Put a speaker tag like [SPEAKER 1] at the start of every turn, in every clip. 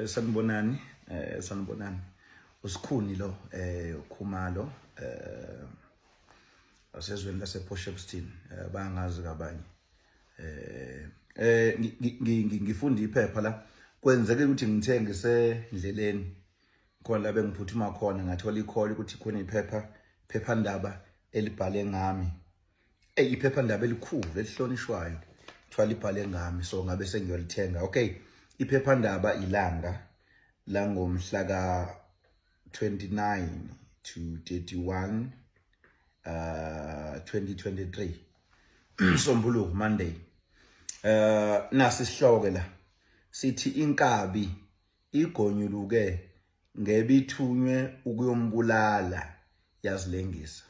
[SPEAKER 1] Sanibonani, sanibonani. Usikhuni lo uKhumalo wasezweni lase Port Shepstone, bangazi kabanye. Ngifunda iphepha la, kwenzeke ukuthi ngithe ngisendleleni khona la bengiphuthuma khona, ngathola i-call ukuthi khona iphepha phephandaba elibhale ngami. Ey, iphephandaba elikhulu elihlonishwayo kuthiwa libhale ngami, so ngabe sengiyolithenga. Okay, iphephandaba Ilanga langomhla ka 29 to 31 2023, Sombuluko, Monday. Nasi isihloko la, sithi inkabi igonyuluke ngebithunywe ukuyombulala yazilengisa.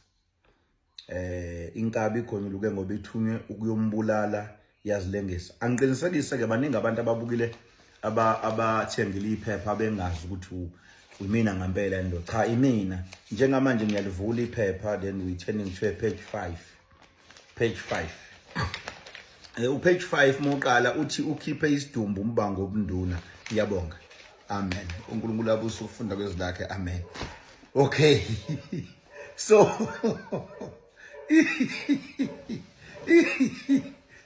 [SPEAKER 1] Inkabi igonyuluke ngoba ithunywe ukuyombulala yazilengisa. Angiqinisekise ke, baningi abantu ababukile abathengile iphepha bengazi ukuthi imina ngempela ndo cha imina. Njengamanje ngiyalivula iphepha, then we turning to a page 5, page 5. Upage 5 moqala uthi ukhiphe isidumbu umbango obunduna. Ngiyabonga, amen. UNkulunkulu abuse ukufunda kwezwi lakhe, amen. Okay, so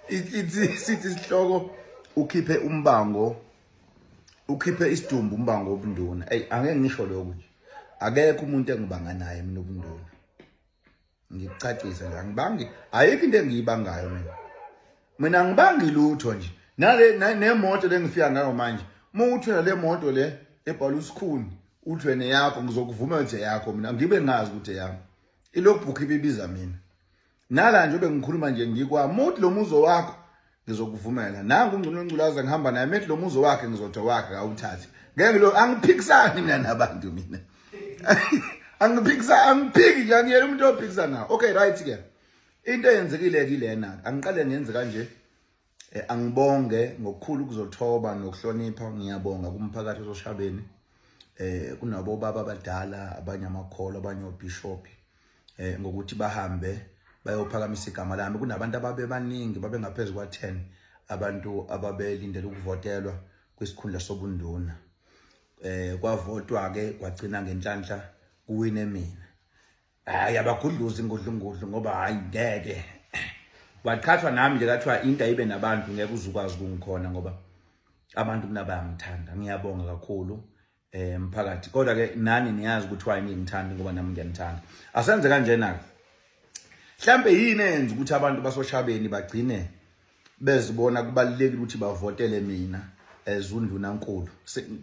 [SPEAKER 1] ithi sithi isihloko ukhiphe umbango, ukhiphe isidumbu umbango obunduna. Ey, angeke ngisho lokho nje, akekho umuntu engibanga naye mina ubunduna. Ngikucacise nje, angibangi, ayikho into engiyibangayo mina. Mina angibangi lutho nje. Nale nemoto lengifika ngayo manje, uma uthwela le moto le ebhala uSikhuni, uthwe neyakho, ngizokuvuma ukuthi eyakho, mina ngibe ngazi ukuthi eyami. Ilogbook ibibiza mina. Nala nje bengikhuluma nje ngikwami, uthi lo muzo wakho, ngizokuvumela. Nangu ungcono ngculaza ngihamba naye, methi lo muzo wakhe, ngizothi wakhe awuthathe. Ngeke lo, angiphikisani mina nabantu, mina angiphikisa, angiphiki nje, angiyena umuntu ophikisana. Okay, right ke, into eyenzekile kilena, angiqale ngenze kanje. Angibonge ngokukhulu ukuzothoba nokuhlonipha, ngiyabonga kumphakathi ososhabeni. Kunabo baba abadala, abanye amakholo, abanye obishop, ngokuthi bahambe bayophakamisa igama lami. Kunabantu ababe baningi, babe ngaphezulu kwa-10 abantu ababelindele ukuvotelwa kwisikhundla sobunduna. Kwavotwa ke, kwagcina ngenhlanhla kuwine mina. Hayi, abagudluzi ngudlungudlu, ngoba hayi, ngeke waqhathwa nami nje, kathiwa into ayibe nabantu, ngeke uzukwazi kungikhona ngoba abantu mina bayangithanda. Ngiyabonga kakhulu mphakathi, kodwa ke nani niyazi ukuthi why ningithanda, ngoba nami ngiyanithanda. Asenze kanjena ke, mhlambe yini eyenza ukuthi abantu basoshabeni bagcine bezibona kubalulekile ukuthi bavotele mina as undunankulu?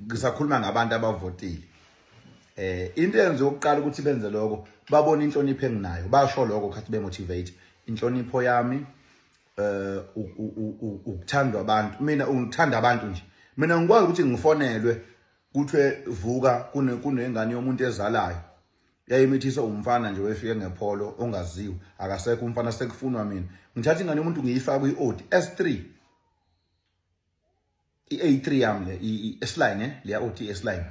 [SPEAKER 1] Ngisakhuluma ngabantu abavotile. Into eyenza ukuqala ukuthi benze lokho, babona inhlonipho enginayo, basho lokho khathi bemotivate inhlonipho yami, ukuthandwa abantu. Mina ungithanda abantu nje, mina ngikwazi ukuthi ngifonelwe kuthiwe vuka, kunengane yomuntu ezalayo yayimithiswa umfana nje, wefike ngepholo ongaziwa, akasekho umfana, sekufunwa mina. Ngithatha ingane yomuntu ngiyifaka kwi-Audi S3, i-A3 yami le, i-S-Line, leya Audi S-Line,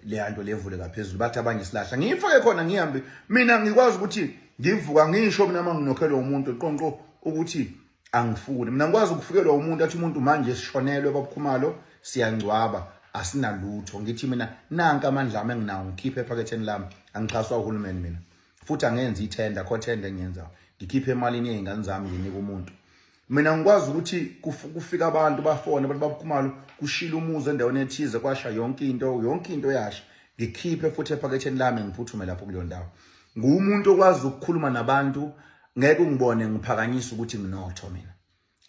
[SPEAKER 1] leya nto levule ngaphezulu, bathi abanye silahla, ngiyifake khona ngihambe. Mina ngikwazi ukuthi ngivuka ngisho mina uma nginokhelwa umuntu qonqo ukuthi angifuni. Mina ngikwazi ukufikelwa umuntu, athi umuntu manje sishonelwe babukhumalo, siyangcwaba, asinalutho, ngithi mina nanka amandla ami enginawo, ngikhiphe ephaketheni lami. Angixhaswa uhulumeni mina, futhi angenzi ithenda kho thenda engiyenzayo, ngikhiphe emalini yey'ngane zami, nginika umuntu. Mina ngikwazi ukuthi kufika abantu bafone, abantu babukhumalo, kushila umuzi endaweni ethize, kwasha yonke into, yonke into yasha, ngikhiphe futhi ephaketheni lami, ngiphuthume lapho kuleyo ndawo. Ngumuntu okwazi ukukhuluma nabantu, ngeke ungibone ngiphakanyisa ukuthi nginotho mina.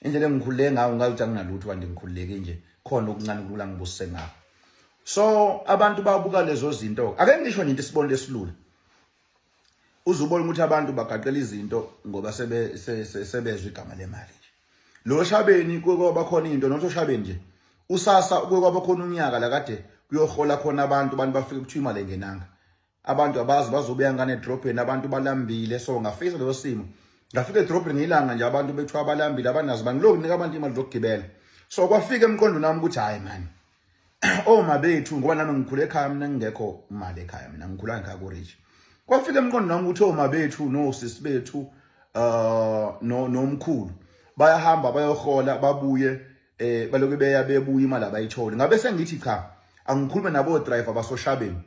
[SPEAKER 1] Indlela engikhululeke ngayo, ngazi ukuthi anginalutho, kanti ngikhululeke nje, khona okuncane kulula ngibusise ngakho. So abantu babuka lezo zinto. Ake ngisho nje into, isibonelo esilula, uzubona ukuthi abantu bagaqela izinto ngoba sebe sebezwe igama lemali nje. Lo Shabeni kuke kwaba khona into, not Shabeni nje, usasa kuke kwaba khona unyaka la kade kuyohola khona abantu, abantu bafike kuthiwa imali engenanga, abantu abazi bazobuya ngane edrobheni, abantu balambile. So ngafisa leso simo, ngafika edrobheni ngilanga nje, abantu bethu abalambile, abanazi bangilokhu nika abantu imali zokugibela. So kwafika emqondweni nami ukuthi hayi man, oma bethu, ngoba nami ngikhule ekhaya mina ngingekho imali ekhaya, mina ngikhula ngikhaya ku rich. Kwafika emqondweni wami ukuthi oma bethu nosisi bethu no nomkhulu bayahamba bayohola babuye. Baloke beya bebuya imali abayitholi. Ngabe sengithi cha, angikhulume nabo driver basoshabeni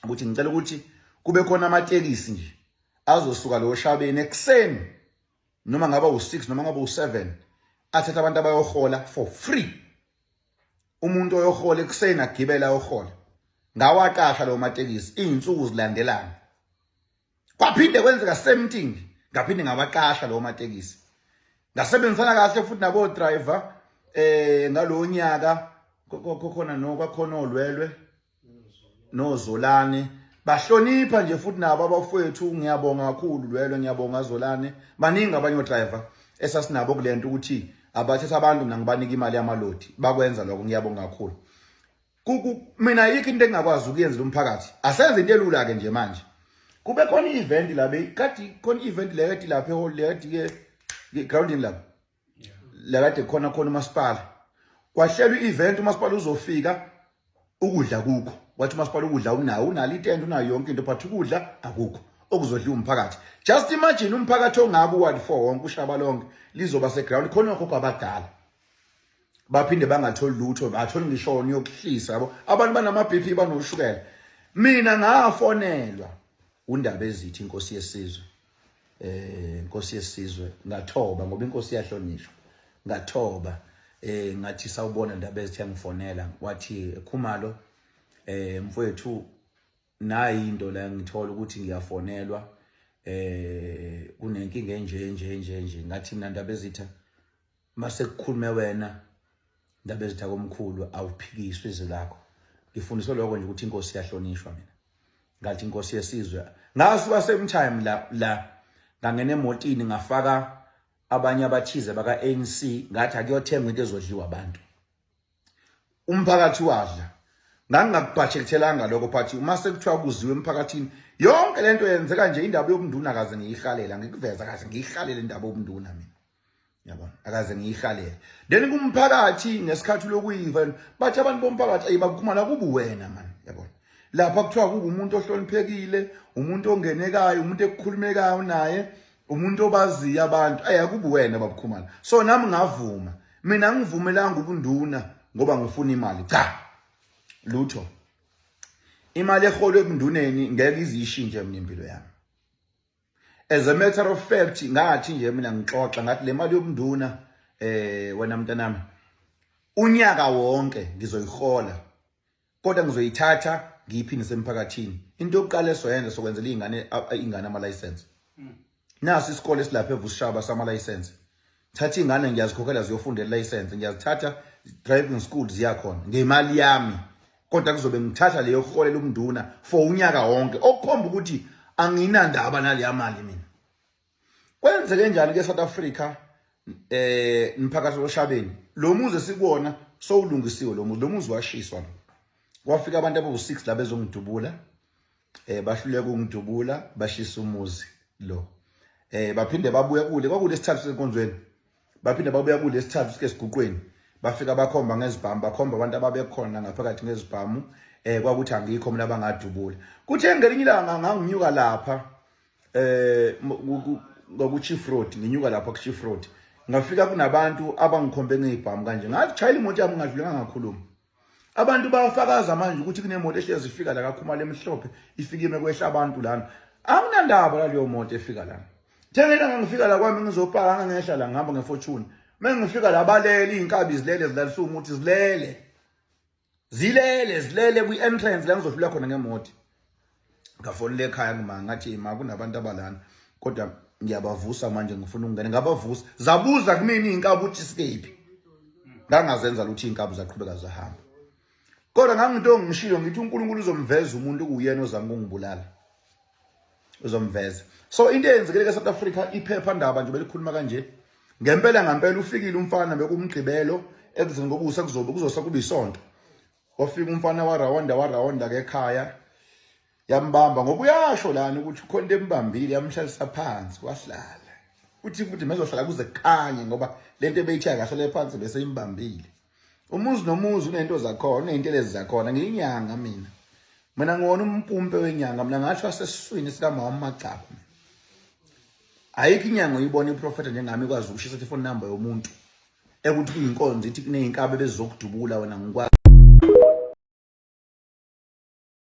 [SPEAKER 1] ukuthi ngicela ukuthi kube khona amatekisi nje azosuka lo shabeni ekuseni, noma ngaba u6 noma ngaba u7, athatha abantu abayohola for free. Umuntu oyohola ekuseni agibela ayohola. Ngawaqasha lawo matekisi izinsuku zilandelana. Kwaphinde kwenzeka same thing, ngaphinde ngawaqasha lawo matekisi. Ngasebenzisana kahle futhi nabo driver ngalowo nyaka. Khona no kwakhona olwelwe nozolane, bahlonipha nje futhi nabo abafowethu. Ngiyabonga kakhulu Lwelwe, ngiyabonga Zolane. Baningi abanye odriver esasinabo kulento ukuthi abathatha abantu, mina ngibanika imali yamalodi, bakwenza lokho, ngiyabonga kakhulu. Mina yikho into engingakwazi ukuyenzela umphakathi. Asenze into elula ke nje manje. Kube khona i-event la, kade khona i-event le kade lapha ehall, le kade ke groundini lapha la kade khona khona umasipala. Kwahlelwa i-event, umasipala uzofika, ukudla kukho. Wathi umasipala ukudla unawo, unalo itende, unayo yonke into, but ukudla akukho okuzodliwa umphakathi. Just imagine umphakathi ongaka, uward 4 wonke, ushaba lonke lizoba seground khona, okhokho abadala baphinde bangatholi lutho, batholi ngisho yokuhlisa yabo. Abantu banama BP, banoshukela. Mina ngafonelwa undaba ezithi inkosi yesizwe, inkosi yesizwe. Ngathoba ngoba inkosi iyahlonishwa. Ngathoba, ngathi sawubona ndaba ezithi. Yangifonela wathi, "Khumalo, mfowethu, nayi into la ngithola ukuthi ngiyafonelwa, kunenkinga enje nje nje nje." Ngathi mina, "Ndaba ezitha, mase kukhulume wena ndaba ezitha komkhulu, awuphikiswe izwi lakho." Ngifundiswe lokho nje ukuthi inkosi iyahlonishwa. Mina ngathi inkosi yesizwe. Ngasuka same time la la ngangena emotini, ngafaka abanye abathize baka ANC, ngathi akuyothenga into ezodliwa abantu. Umphakathi wadla. Ngangingakubhajethelanga lokho, but uma sekuthiwa kuziwe emphakathini, yonke lento yenzeka nje. Indaba yobunduna kaze ngiyihalela, ngikuveza kaze ngiyihalele indaba yobunduna mina, yabona, akaze ngiyihalele. Then kumphakathi ngesikhathi lokuyiva bathi abantu bomphakathi, "Ayi, bakukhumala kubu wena man," yabona. Lapha kuthiwa kuba umuntu ohloniphekile, umuntu ongenekayo, umuntu ekukhulumekayo naye, umuntu obaziyo abantu, ayi, akubu wena babukhumala. So nami ngavuma. Mina ngivumelanga ubunduna ngoba ngifuna imali, cha, lutho. Imali eholwe ebunduneni ngeke izishintshe mina impilo yami. As a matter of fact, ngathi nje mina ngixoxa ngathi le mali yobunduna, wena mntanami, unyaka wonke ngizoyihola, kodwa ngizoyithatha ngiyiphindise emphakathini. Into yokuqala esoyenza, sokwenzela izingane, ingane ama license. Naso isikole esilapha eVusishaba sama license. Thatha ingane, ngiyazikhokhela, ziyofundela license. Ngiyazithatha driving school, ziyakhona ngemali yami, kodwa kuzobe ngithatha leyo kuholela umnduna for unyaka wonke, okukhomba ukuthi anginandaba naleya mali mina. Kwenzeke njani ke South Africa, mphakathi oshabeni, lo muzi esikuwona sowulungisiwe. Lo muzi washiswa lo. Kwafika abantu abawu6 la bezongidubula, bahluleka ukungidubula, bashisa umuzi lo. Baphinde babuya kule kwakulesithathu senkonzweni, baphinde babuya kulesithathu sike siguqweni, bafika bakhomba ngezibhamu, bakhomba abantu ababekhona ngaphakathi ngezibhamu. Kwakuthi angikho mina abangadubula. Kuthe ngelinye ilanga nganginyuka lapha ngoku Chief Road, nginyuka lapha ku Chief Road, ngafika kunabantu abangikhombe ngezibhamu kanje. Ngathi chayela imoto yami, ngadlula, ngakhuluma. Abantu bayafakaza manje ukuthi kunemoto ehlezi ifika la kaKhumalo emhlophe, ifike ime kwehla abantu lana. Anginandaba laleyo moto efika lana. Njengela ngifika la kwami ngizopaka, ngehla la, ngihamba ngeFortune. Mengifika la balele izinkabi, zilele, zilalisa umuthi, zilele zilele zilele kwi-entrance la ngizodlula khona ngemoto. Ngafonela ekhaya kuma, ngathi, "Ma, kunabantu abalana, kodwa ngiyabavusa manje, ngifuna ukungena." Ngabavusa, zabuza kumina iy'nkabi ukuthi sikephi. Ngangazenza lutho, iy'nkabi zaqhubeka zahamba. Kodwa nganginto ngishilo ngithi uNkulunkulu uzomveza umuntu kuwuyena ozama ukungibulala, uzomveza. So into eyenzekile ke South Africa, iphephandaba nje belikhuluma kanje ngempela ngempela. Ufikile umfana, bekumgqibelo ekuzeni kokusa, kuzobe kuzosa kuba isonto. Wafika umfana warawonda warawonda ke ekhaya, yambamba ngoba uyasho lana ukuthi ukhona into embambile, yamhlalisa phansi wahlala. Uthi futhi mezohlala kuze kukhanye, ngoba lento ebeyithi akahlale phansi bese imbambile. Umuzi nomuzi unento zakhona, uneyintelezi zakhona. Ngiyinyanga mina, mina ngiwona umpumpe wenyanga. Mina ngathi wasesiswini sikamama uMagcaba. Ayikho inyanga oyibona iprofeta njengami ikwazi ukushisa ifone number yomuntu. Ekuthi kuyinkonzo ithi kuney'nkabi bezizokudubula wena ngikwazi.